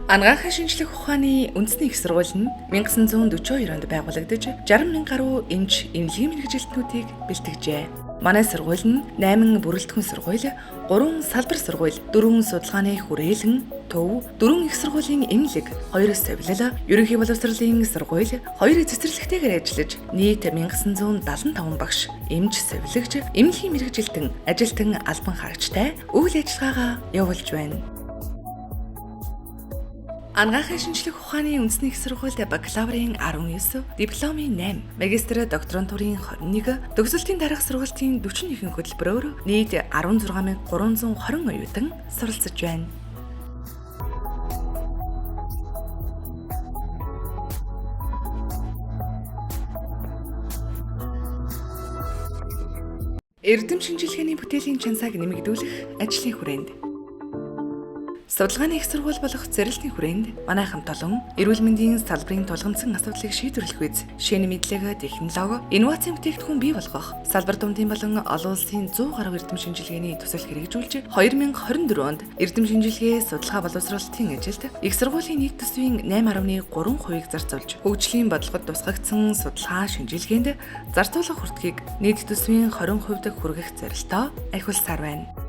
Анагаахын шинжлэх ухааны үндэсний их сургууль нь 1942 онд байгуулагдаж 60 мянган гаруй эмч эмнэлгийн мэргэжилтнүүдийг бэлтгэжээ. Манай сургууль нь 8 бүрэлдэхүүн сургууль, 3 салбар сургууль, 4 судалгааны хүрээлэн, төв, 4 их сургуулийн эмнэлэг, 2 совилол, ерөнхий боловсролын сургууль, 2 цэцэрлэгтэйгээр ажиллаж нийт 1975 багш, эмч, совилогч, эмнэлгийн мэргэжилтэн, ажилтан албан хаагчтай үйл ажиллагаагаа явуулж байна. Анагаахын шинжлэх ухааны үндэсний их сургуульд бакалаврын 19, дипломын 8, магистр докторантурын 21, төгсөлтийн дараах сургалтын 41 хөтөлбөрөөр нийт 16320 оюутан суралцж байна. Эрдэм шинжилгээний бүтээлийн чансааг нэмэгдүүлэх ажлын хүрээнд судалгааны их сургууль болох зэрэлтийн хүрээнд манай хамт олон эрүүл мэндийн салбарын тулгамдсан асуудлыг шийдвэрлэх үз шинэ мэдлэг, технологи, инновацийн бүтээгдэхүүн бий болгох салбар дундын болон олон улсын 100 гаруй эрдэм шинжилгээний төсөл хэрэгжүүлж 2024 онд эрдэм шинжилгээ судалгаа боловсруулалтын ажилд их сургуулийн нийт төсвийн 8.3%-ийг зарцуулж хөгжлийн бодлогод тусгагдсан судалгаа шинжилгээнд зарцуулах хүртгийг нийт төсвийн 20%-д хүргэх зорилтоо ахиулсаар байна.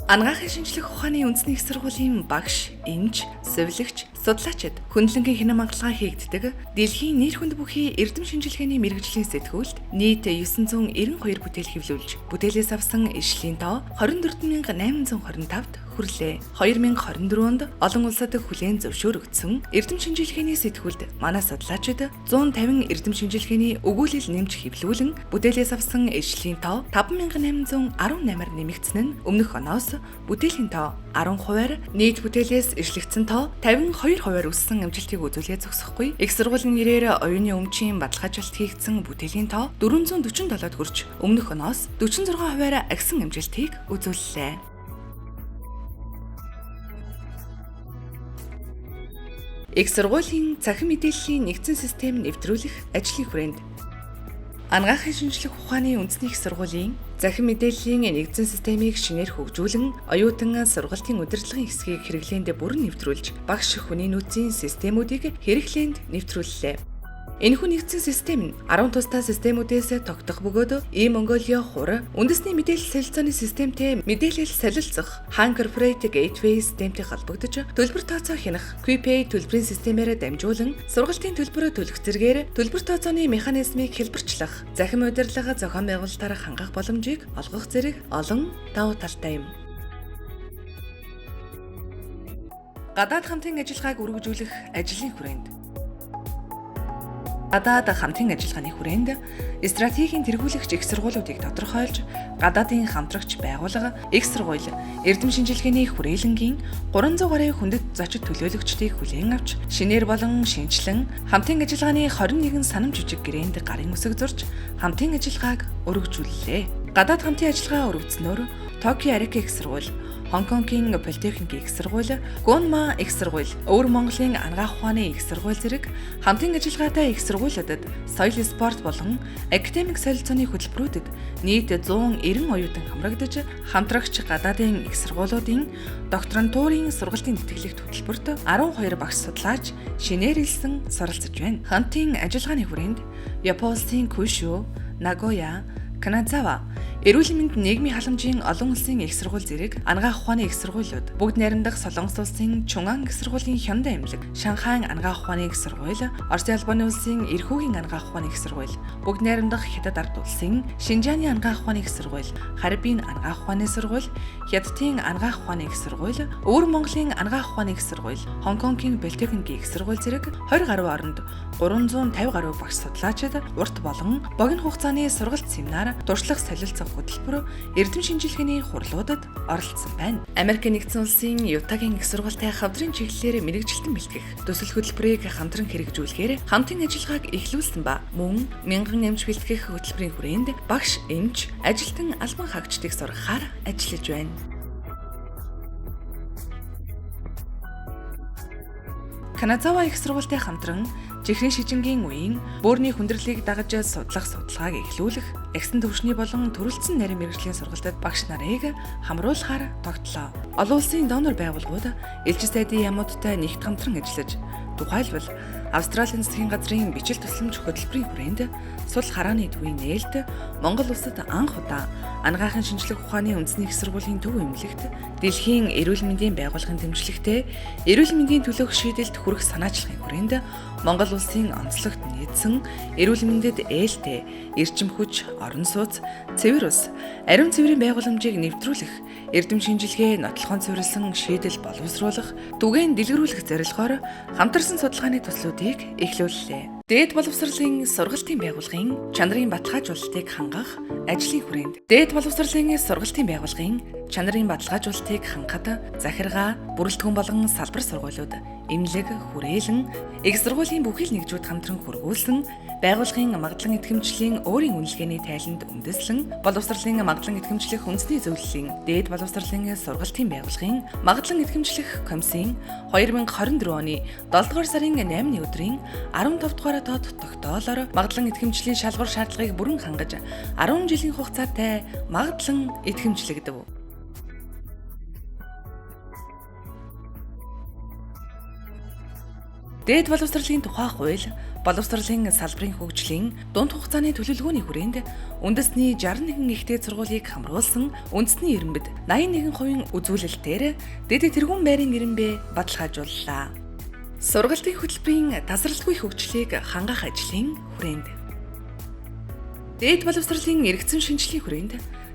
Анагаахын шинжлэх ухааны үндэсний их сургуулийн багш, эмч, сувилагч, судлаачид хөндлөнгийн хянам хангалгаа хийгддэг дэлхийн нэр хүнд бүхий эрдэм шинжилгээний мэргэжлийн сэтгүүлд нийт 992 бүтээл хэвлүүлж, бүтээлээс авсан ишлийн тоо 24825-д хүрлээ. 2024 онд олон улсад хүлээн зөвшөөрөгдсөн эрдэм шинжилгээний сэтгүүлд манай судлаачид 150 эрдэм шинжилгээний өгүүлэл нэмж хэвлүүлэн бүтээлээс авсан ишлийн тоо 5818-аар нэмэгдсэн нь өмнөх оноос бүтээлийн тоо 10%-аар, нийт бүтээлээс ишлэгдсэн тоо 52%-аар өссөн амжилтыг үзүүлээ зогсохгүй. Их сургуулийн нэрээр оюуны өмчийн баталгаажуулалт хийгдсэн бүтээлийн тоо 447-д хүрч өмнөх оноос 46%-аар агсан амжилтыг үзүүллээ. Их сургуулийн цахим мэдээллийн нэгдсэн систем нэвтрүүлэх ажлын хүрээнд Анагаахын шинжлэх ухааны үндэсний их сургуулийн захим мэдээллийн нэгдсэн системийг шинээр хөгжүүлэн оюутан сургалтын удирдлагын хэсгийг хэрэглээнд бүрэн нэвтрүүлж багш хүний нөөцийн системүүдийг хэрэглээнд нэвтрүүллээ. Энэхүү нэгдсэн систем нь 10 тусдаа системүүдээс тогтох бөгөөд E-Mongolia хур үндэсний мэдээлэл солилцооны системтэй мэдээлэл солилцох Han Corporate Gateway системтэй холбогдож төлбөр тооцоо хянах QPay төлбөрийн системээр дамжуулан сургалтын төлбөрөө төлөх зэргээр төлбөр тооцооны механизмыг хэлбэрчлэх, захим удирдлага зохион байгуулалтаар хангах боломжийг олгох зэрэг олон давуу талтай юм. Гадаад хамтын ажиллагааг өргөжүүлэх ажлын хүрээнд Гадаад хамтын ажиллагааны хүрээнд стратегийн тэргүүлэгч их сургуулиудыг тодорхойлж, гадаадын хамтрагч байгууллага, их сургууль, эрдэм шинжилгээний хүрээлэнгийн 300 гаруй хүндэт зочид төлөөлөгчдийг хүлээн авч, шинээр болон шинчлэн хамтын ажиллагааны 21 санам жижиг гэрээнд гарын үсэг зурж, хамтын ажиллагааг өргөжүүллээ. Гадаад хамтын ажиллагаа өргөцснөөр Токио Арики их сургууль, Хонконгийн Политехникийн их сургууль, Гонма их сургууль, Өвөр Монголын Анагаах ухааны их сургууль зэрэг хамтын ажиллагаатай их сургуулиудад соёл спорт болон академик солилцооны хөтөлбөрүүдэд нийт 190 оюутан хамрагдаж, хамтрагч гадаадын их сургуулиудын докторантурын сургалтын тэтгэлэгт хөтөлбөрт 12 багш судлаач шинээр элсэн суралцж байна. Хамтын ажиллагааны хүрээнд Япон улсын Кюшү, Нагоя, Каназава эрүүл мэнд нийгмийн халамжийн олон улсын их сургууль зэрэг анагаах ухааны их сургуулиуд, бүгд найрамдах Солонгос улсын Чунан их сургуулийн Хянда эмнэлэг, Шанхайн анагаах ухааны их сургууль, Оросын албаны улсын Эрхүүгийн анагаах ухааны их сургууль, бүгд найрамдах Хятад ард улсын Шинжааны анагаах ухааны их сургууль, Харбин анагаах ухааны сургууль, Хятадын анагаах ухааны их сургууль, Өвөр Монголын анагаах ухааны их сургууль, Хонконгийн Политехникийн их сургууль зэрэг 20 гаруй оронд 350 гаруй багш судлаачид урт болон богино хугацааны сургалт семинар, туршлага солилцох хөтөлбөр эрдэм шинжилгээний хурлуудад оролцсон байна. Америк нэгдсэн улсын Ютагийн их сургуультай хавдрын чиглэлээр мэрэгжилтэн бэлтгэх төсөл хөтөлбөрийг хамтран хэрэгжүүлэхээр хамтын ажиллагааг эхлүүлсэн ба мөн мянган эмч бэлтгэх хөтөлбөрийн хүрээнд багш, эмч, ажилтан албан хаагчдыг сургахаар ажиллаж байна. Каназава их сургуультай хамтран чихрийн шижингийн үеийн бөөрийн хүндрэлийг дагаж судлах судалгааг эхлүүлэх, эгсэн төвшний болон төрөлцсөн нарийн мэргэжлийн сургалтад багш нарыг хамруулахаар тогтлоо. Олон улсын донор байгууллагууд элчин сайдын яамуудтай нэгт хамтран ажиллаж, тухайлбал Австралийн засгийн газрын бичил тусламж хөтөлбөрийн хүрээнд сул харааны төвийн нээлт Монгол улсад анх удаа анагаахын шинжлэх ухааны үндэсний их сургуулийн төв эмнэлэгт дэлхийн эрүүл мэндийн байгууллагын дэмжлэгтэй эрүүл мэндийн төлөөх шийдэлд хүрэх санаачлагын хүрээнд Монгол улсын онцлогт нийцсэн эрүүл мэндэд ээлтэй, эрчим хүч, орон сууц, цэвэр ус, ариун цэврийн байгууламжийг нэвтрүүлэх, эрдэм шинжилгээ, нотлохоон суурилсан шийдэл боловсруулах, түгээн дэлгэрүүлэх зорилгоор хамтарсан судалгааны төслүүдийг эхлүүллээ. Дээд боловсролын сургалтын байгууллагын чанарын баталгаажуулалтыг хангах ажлын хүрээнд Дээд боловсролын сургалтын байгууллагын чанарын баталгаажуулалтыг хангахад захиргаа, бүрэлдэхүүн болон салбар сургуулиуд, эмнэлэг, хүрээлэн, их сургуулийн бүхий л нэгжүүд хамтран хөргүүлсэн байгууллагын магадлан итгэмжлийн өөрийн үнэлгээний тайланд үндэслэн боловсролын магадлан итгэмжлэх үндэсний зөвлөлийн дээд боловсролын сургалтын байгууллагын магадлан итгэмжлэх комиссийн 2024 оны 7 дугаар сарын 8-ны өдрийн 15 дугаар тоод тогтоолоор магадлан итгэмжлийн шалгуур шаардлагыг бүрэн хангаж 10 жилийн хугацаатай магадлан итгэмжлэгдэв. Дээд боловсролын тухай хууль боловсролын салбарын хөгжлийн дунд хугацааны төлөвлөгөөний хүрээнд үндэсний 61 ихтэй сургуулийг хамруулсан үндэсний ирэмбэд 81% үзүүлэлтээр дэд тэргуун байрын ирэмбэ баталгаажууллаа. Сургалтын хөтөлбөрийн тасралтгүй хөгжлийг хангах ажлын хүрээнд Дээд боловсролын эргэцэн шинжилгээний хүрээнд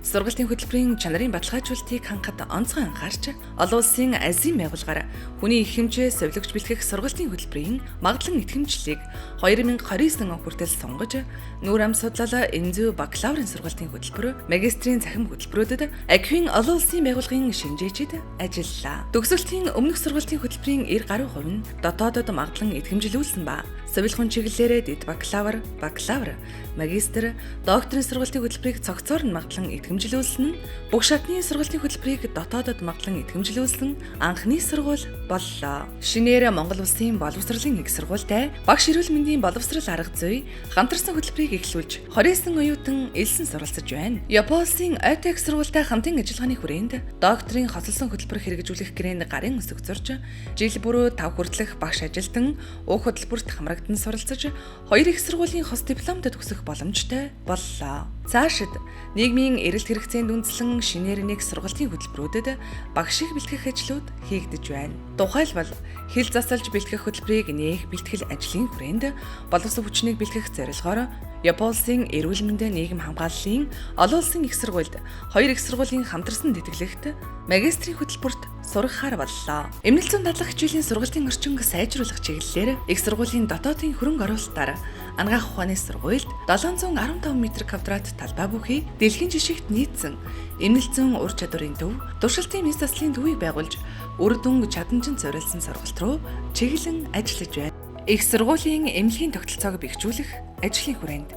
сургалтын хөтөлбөрийн чанарын баталгаажуулалтыг хангахад онцгой анхаарч, олон улсын азийн байгууллагаар хүний их хэмжээ совилогч бэлтгэх сургалтын хөтөлбөрийн магадлан итгэмжлэлийг 2029 он хүртэл сунгаж, нүүр ам судлал энзүү бакалаврын сургалтын хөтөлбөр, магистрийн цахим хөтөлбөрүүдэд АКФ-ийн олон улсын байгууллагын шинжээчид ажиллалаа. Төгсөлтийн өмнөх сургалтын хөтөлбөрийн 90 гаруй хувь нь дотоодод магадлан итгэмжлүүлсэн ба, совилгын чиглэлээрээ дэд бакалавр, бакалавр, магистр, докторийн сургалтын хөтөлбөрийг цогцоор нь магадлан итгэмжлүүлсэн нь бүх шатны сургалтын хөтөлбөрийг дотоодод магадлан итгэмжлүүлсэн анхны сургууль боллоо. Шинээр Монгол улсын боловсролын их сургуультай багш эрүүл мэндийн боловсрол арга зүй хамтарсан хөтөлбөрийг эхлүүлж 29 оюутан элсэн суралцж байна. Япон улсын ОТЭК сургуультай хамтын ажиллагааны хүрээнд докторийн хосолсон хөтөлбөр хэрэгжүүлэх гэрээнд гарын үсэг зурж, жил бүрөө 5 хүртэлх багш ажилтан уг хөтөлбөрт хамрагдан суралцаж, хоёр их сургуулийн хос дипломтой төгсөх боломжтой боллоо. Цаашид нийгмийн эрэлт хэрэгцээнд үндэслэн шинээр нэг сургалтын хөтөлбөрүүдэд багшийг бэлтгэх ажлууд хийгдэж байна. Тухайлбал, хэл засалж бэлтгэх хөтөлбөрийг нээх бэлтгэл ажлын хүрээнд боловсон хүчнийг бэлтгэх зорилгоор Япон улсын эрүүл мэндийн нийгэм хамгааллын олон улсын их сургуульд хоёр их сургуулийн хамтарсан тэтгэлэгт магистрийн хөтөлбөрт сургахаар боллоо. Эмнэлэг зүйн дадлах хичээлийн сургалтын орчинг сайжруулах чиглэлээр их сургуулийн дотоодын хөрөнгө оруулалтаар анагаах ухааны сургуульд 715 м квадрат талбай бүхий дэлхийн жишгт нийцсэн эмнэлэг зүйн ур чадварын төв, туршилтын мэс заслын төвийг байгуулж үр дүн чадамжинд зориулсан сургалт руу чиглэн ажиллаж байна. Их сургуулийн эмнэлгийн тогтолцоог бэхжүүлэх ажлын хүрээнд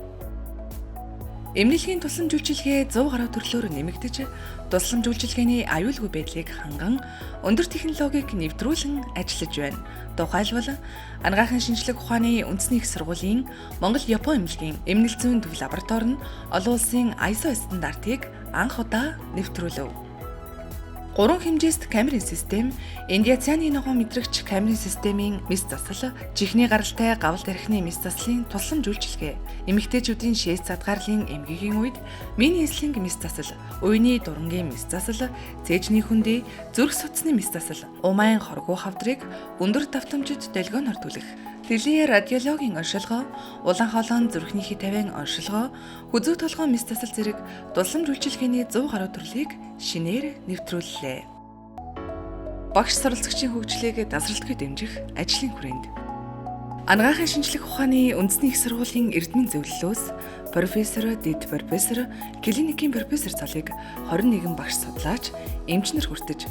эмнэлгийн тусламж үйлчилгээ 100 гаруй төрлөөр нэмэгдэж, тусламж үйлчилгээний аюулгүй байдлыг ханган өндөр технологиг нэвтрүүлэн ажиллаж байна. Тухайлбал, анагаахын шинжлэх ухааны үндэсний их сургуулийн Монгол-Япон эмнэлгийн эмнэлэг зүйн төв лаборатори нь олон улсын ISO стандартыг анх удаа нэвтрүүлв. Гурван хэмжээст камерын систем, Индиацяны ногоон мэдрэгч камерын системийн мэс засал, чихний гаралтай гавл тархины мэс заслын тусламж үйлчилгээ, эмэгтэйчүүдийн шээс задгаарлын эмгэгийн үед мини эслинг мэс засал, уяны дурангийн мэс засал, цээжний хөндий, зүрх судасны мэс засал, умайн хоргоо хавдрыг өндөр давтамжид долгионоор түлэх, телерадиологийн оншилгоо, улаан хоолойн зүрхний хит тавиан оншилгоо, хүзүү толгой мэс засал зэрэг тусламж үйлчилгээний 100 гаруй төрлийг шинээр нэвтрүүллээ. Багш суралцагчийн хөгжлийг дасралтгүй дэмжих ажлын хүрээнд Анагаахын шинжлэх ухааны үндэсний их сургуулийн эрдмийн зөвлөлөөс профессор, дэд профессор, клиникийн профессор цолыг 21 багш судлаач, эмчнэр хүртэж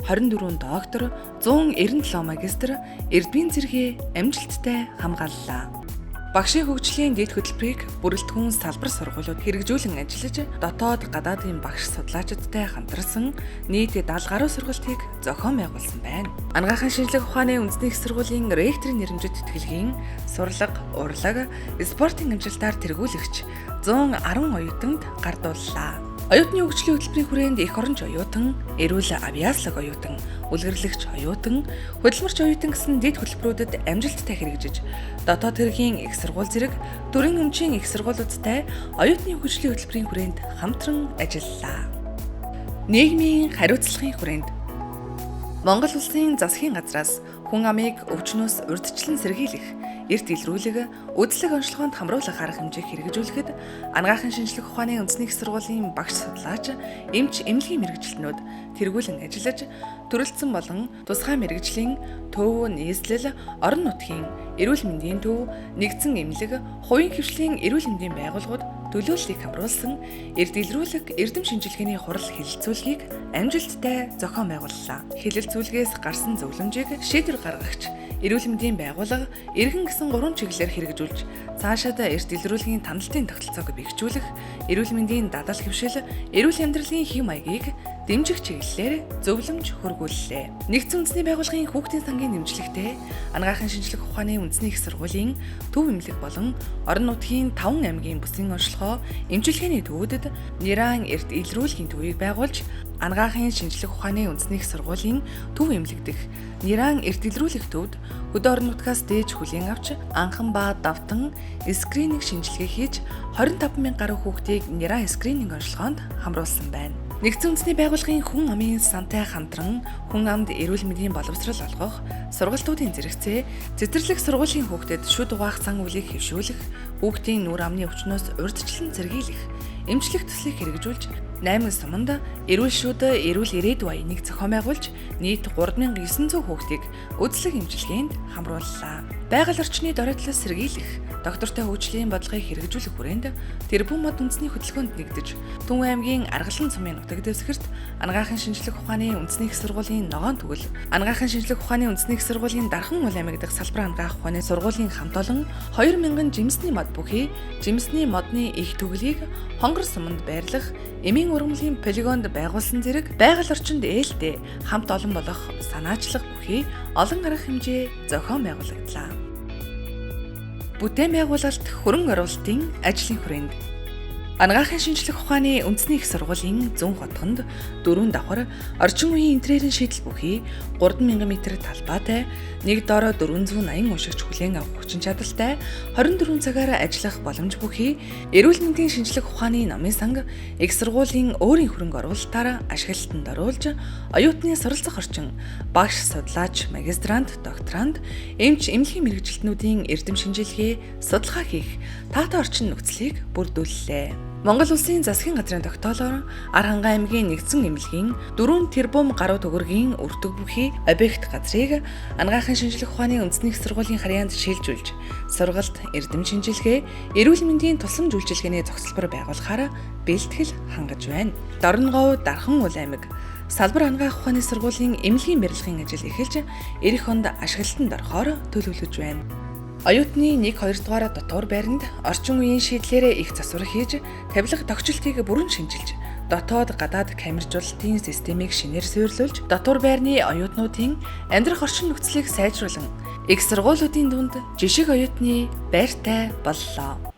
24 доктор, 197 магистр эрдмийн зэрэгээ амжилттай хамгааллаа. Багшийн хөгжлийн дэд хөтөлбөрийг бүрэлдэхүүн салбар сургуулиуд хэрэгжүүлэн ажиллаж, дотоод гадаадын багш судлаачидтай хамтарсан нийт 70 гаруй сургалтыг зохион байгуулсан байна. Анагаахын шинжлэх ухааны үндэсний их сургуулийн ректорын нэрэмжит тэтгэлгийн сурлага, урлаг, спортын амжилтаар тэргүүлэгч 110 оюутанд гардууллаа. Оюутны хөгжлийн хөтөлбөрийн хүрээнд эх оронч оюутан, эрүүл авьяаслаг оюутан, үлгэрлэгч оюутан, хөдөлмөрч оюутан гэсэн дэд хөтөлбөрүүдэд амжилттай хэрэгжиж, дотоод хэргийн их сургууль зэрэг төрийн өмчийн их сургуулиудтай оюутны хөгжлийн хөтөлбөрийн хүрээнд хамтран ажиллалаа. Нийгмийн хариуцлагын хүрээнд Монгол Улсын засгийн газраас хүн амыг өвчнөөс урьдчилан сэргийлэх, эрт илрүүлэг, үзлэг онцлогоонд хамруулах арга хэмжээг хэрэгжүүлэхэд анагаахын шинжлэх ухааны үндэсний их сургуулийн багш судлаач, эмч эмнэлгийн мэргэжилтнүүд тэргүүлэн ажиллаж, төрөлцсөн болон тусгай мэргэжлийн төв, нийслэл, орон нутгийн эрүүл мэндийн төв, нэгдсэн эмнэлэг, хувийн хэвшлийн эрүүл мэндийн байгууллагууд төлөөллийг хамруулсан эрт илрүүлэг эрдэм шинжилгээний хурал хэлэлцүүлгийг амжилттай зохион байгууллаа. Хэлэлцүүлгээс гарсан зөвлөмжийг шийдвэр гаргагч эрүүл мэндийн байгууллага, иргэн гэсэн 3 чиглэлээр хэрэгжүүлж, цаашаад эрт илрүүлгийн таналтын тогтолцоог бэхжүүлэх, эрүүл мэндийн дадал хэвшил, эрүүл амьдралын хэв маягийг дэмжих чиглэлээр зөвлөмж хөргүүллээ. Нэгдсэн үндэсний байгууллагын хүүхдийн сангийн дэмжлэгтэй анагаахын шинжлэх ухааны үндэсний их сургуулийн төв эмнэлэг болон орон нутгийн 5 аймгийн бүсийн онцлогоо эмчилгээний төвүүдэд Нэран эрт илрүүлгийн төвийг байгуулж, анагаахын шинжлэх ухааны үндэсний их сургуулийн төв эмнэлэг дэх Нэран эрт илрүүлэх төвд хөдөө орон нутгаас дээж хүлээн авч анхан ба давтан скрининг шинжилгээ хийж 25 мянган гаруй хүүхдийг Нэран скрининг онцлогоонд хамруулсан байна. Нэгдсэн үндэсний байгууллагын хүн амын сантай хамтран хүн амд эрүүл мэндийн боловсрол олгох, сургалтуудын зэрэгцээ, цэцэрлэг сургуулийн хүүхдэд шүд угаах сан үлийг хэвшүүлэх, хүүхдийн нүр амны өвчнөөс урьдчилан сэргийлэх, эмчлэх төслийг хэрэгжүүлж 8 суманд эрүүл шүд, эрүүл ирээдүй аяныг зохион байгуулж нийт 3900 хүүхдийг үзлэг эмчилгээнд хамрууллаа. Байгаль орчны дөрөтлөөс сэргийлэх, доктортой хөгжлийн бодлогыг хэрэгжүүлэх хүрээнд тэрбум мод үндэсний хөдөлгөөнд нэгдэж, Түн аймгийн Аргалан сумын нутаг дэвсгэрт анагаахын шинжлэх ухааны үндэсний их сургуулийн ногоон төгөл, анагаахын шинжлэх ухааны үндэсний их сургуулийн Дархан уул аймаг дахь салбар анагаах ухааны сургуулийн хамт олон 2000 жимсний мод бүхий жимсний модны их төглийг Хонгор суманд байрлах эмийн ургамлын полигонд байгуулсан зэрэг байгаль орчинд ээлтэй хамт олон болох санаачлах бүхий олон арга хэмжээ зохион байгуулагдлаа. Бүтээн байгуулалт хөрөнгө оруулалтын ажлын хүрээнд Анагаахын шинжлэх ухааны үндэсний их сургуулийн зүүн хотгонд 4 давхар орчин үеийн интерьерийн шийдэл бүхий 3000 м талбайтай нэг доороо 480 уншигч хүлээн авах хүчин чадалтай 24 цагаар ажиллах боломж бүхий эрүүл мэндийн шинжлэх ухааны номын санг их сургуулийн өөрийн хөрөнгө оруулалтаар ашиглалтанд оруулж оюутны суралцах орчин багш, судлаач, магистрант, докторант, эмч, эмнэлгийн мэргэжилтнүүдийн эрдэм шинжилгээ, судалгаа хийх таатай орчин нөхцөлийг бүрдүүллээ. Монгол Улсын засгийн газрын тогтоолоор Архангай аймгийн нэгдсэн эмнэлгийн 4 тэрбум гаруй төгрөгийн өртөг бүхий объект газрыг анагаахын шинжлэх ухааны үндэсний их сургуулийн харьяанд шилжүүлж, сургалт, эрдэм шинжилгээ, эрүүл мэндийн тусламж үйлчилгээний зохицолбор байгуулахаар бэлтгэл хангаж байна. Дорноговь Дархан уул аймаг салбар анагаах ухааны сургуулийн эмнэлгийн барилгын ажил эхэлж, ирэх онд ашиглалтанд орохоор төлөвлөж байна. Оюутны 1 2 дугаар дотуур байранд орчин үеийн шийдлээрээ их засвар хийж, тавилга тогтчлтыг бүрэн шинжилж, дотоод гадаад камержуулалтын системийг шинээр суйрлуулж, дотуур байрны оюутнуудын амьдрах орчин нөхцөлийг сайжруулан их сургуулиудын дунд жишг оюутны байртай боллоо.